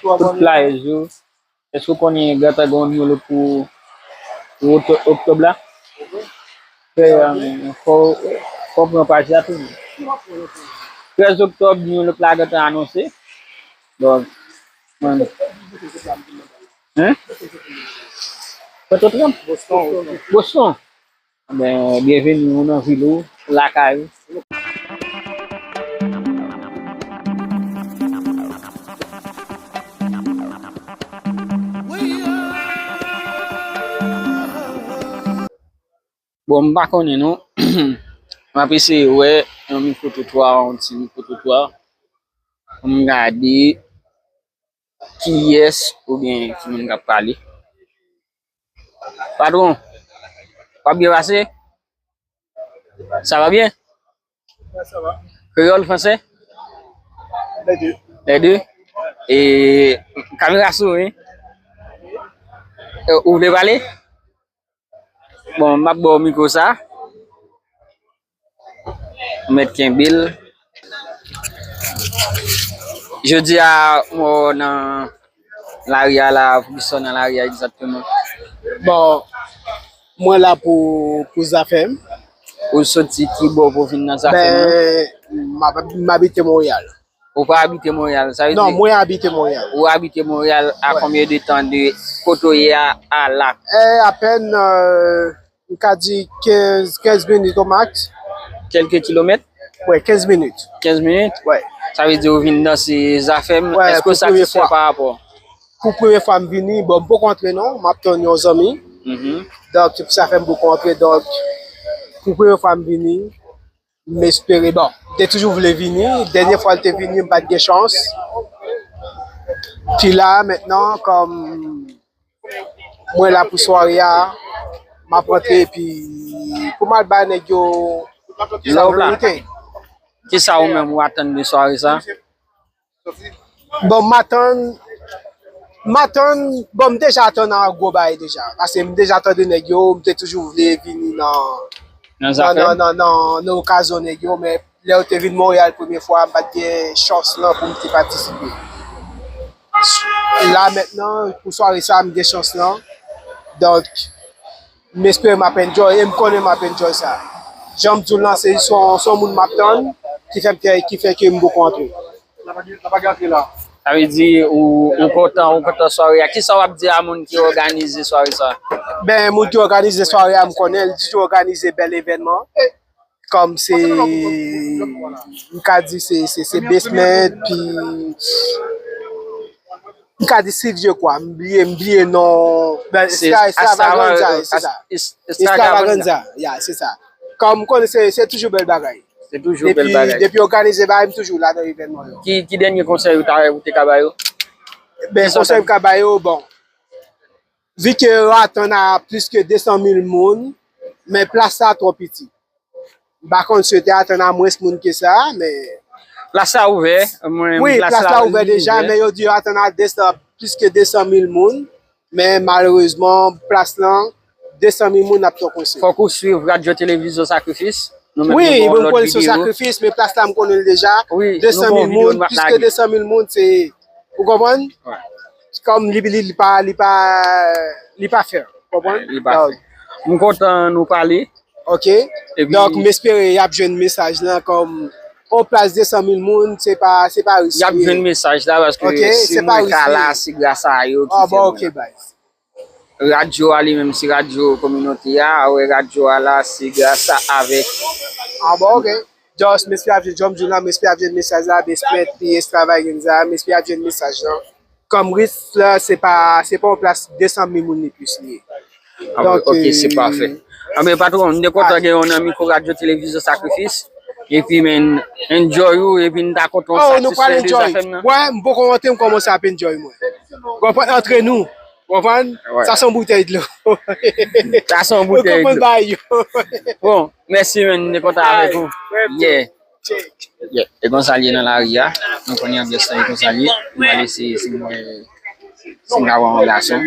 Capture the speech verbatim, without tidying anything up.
tout flyers yo. Èske w konnen gentan gen yon new look pou, pou oktò-, oktòb la? Fè, um, fò, fò w pran paj la tou. Trèz oktòb, new look la gentan anonse. Donk, mwen, hein? Pòtoprens? Boston. Ben, byenveni, ou nan vil ou, lakay ou. Bon, m pa konnen non. M ap eseye wè yon mikwo twotwa, yon ti mikwo twotwa. Pou m gade kiyès oubyen ki moun k ap pale. Patwon, w ap byen pase? Sa va byen? Kreyòl, fransè? Lè de. Lè de? E kamera sou ou, wi. E, ou vle pale? Bon, m ap ba w mikwo sa. Ou mèt kenbe l. Jodi a, m wè w nan lari a la, poukisa w nan lari a egzakteman? Bon, mwen la pou, pou Zafèm. Ou soti ki bò pou w vin nan Zafèm nan? Ben, m ab-, m abite Monreyal. Ou pa abite Monreyal, sa vle di? Non, mwen abite Monreyal. Ou abite Monreyal a konbyen de tan de kote w ye a, a la? Eh, apèn, euh, m ka di kenz, kenz minit o max. Kèlke kilomèt? Wi, kenz minit. Kenz minit? Wi. Sa vle di ou vin danse Zafèm. Wi, èske w satisfè pa rapò? Pou premye fwa m vini, bon, m poko antre non, m ap tann yon zanmi. Mhm. Donk, se pou sa fè m poko antre, donk, pou premye fwa m vini, m espere, bon, m te toujou vle vini, dènye fwa l te vini, m pa t gen chans. Pi la, mentnan, kòm mwen la pou sware a, m ap rantre, epi pou m al bay nèg yo sa yo merite. Kisa ou menm ou atann de sware sa? Bon, m atann, m atann, bon, m deja atann a gwo bagay deja. Paske m deja tande nèg yo, m te toujou vle vini nan, nan, nan, nan, nan, nan okazyon nèg yo, men lè yo te vin Monreyal premye fwa, m pa t gen chans lan pou m te patisipe. La, mentnan, pou sware sa, m gen chans lan. Donk, m espere m ap enjoy, e m konnen m ap enjoy sa. Jan m di w lan, se, se yon, se yon moun m ap tann, ki fè m, ki fè ke m poko antre. Sa vle di, ou, ou kontan, ou kontan sware a. Kisa w ap di a moun ki òganize sware sa? Ben, moun ki òganize sware a, m konnen, l toujou òganize bèl evènman. Kòm se, m ka di se, se, se basement, pi m ka di Silvio kwa, m bliye, m bliye non. Ben, se Extra-, Extravaganza, se sa. Extravaganza, ya, se sa. Kòm m konnen se, se toujou bèl bagay. Se toujou bèl bagay. Depi, depi òganize bagay, m toujou la nan evènman yo. Ki, ki dènye konsèy ou ta, ou te ka ba yo? Ben, konsèy m ka ba yo, bon. Vi ke yo atann a plis ke de san mil moun, men plas la twò piti. M pa konn si yo te atann a mwens moun ke sa, men plas la ouvè, mwen, wi, plas la ouvè deja, men yo di yo atann a de san, plis ke de san mil moun, men malerezman, plas lan, de san mil moun ap twò konse. Fòk ou swiv Radyo Televizyon Sakrifis. Nou menm, wi, nou gen yon lòt videyo. Sakrifis, men plas la m konnen l deja. Wi, de san mil moun, plis ke de san mil moun, se, ou konprann? Wi. Kòm li, li, li pa, li pa, li pa fè, konprann? Li pa fè. M kontan nou pale. Ok. Donk, m espere y ap jwenn mesaj lan kòm on plas de san mil moun, se pa, se pa riske. Y ap jwenn mesaj la, paske si mwen ka la, se gras a yo ki fè mwen la. Radyo a li menm, se radyo kominote a, wè radyo a la, se gras a avèk. Ah bon, ok. Just, m espere ap jwenn, jan m di w la, m espere ap jwenn mesaj la, Basement, pi Extravaganza, m espere ap jwenn mesaj lan. Kòm Ritz la, se pa, se pa yon plas de san mil moun li plis li ye. Ah, donk, ok, se pafè. Anben, patwon, m te kontan gen yon nan mikwo Radyo Televizyon Sakrifis. Epi, men, enjoy ou, epi n ta kontan w satisfè de Zafèm nan. Wè, m poko rantre, m kòmanse ap enjoy mwen. Konprann, antre nou. Konprann? Sa se yon boutèy dlo. Sa se yon boutèy dlo. Bon, mèsi, men, m te kontan avèk ou. Yeah. Yeah, e konsa l ye nan lari a. Nou konnen anbyans lan e konsa l ye. Nou pral eseye si mwen, si m ka wè yon gason.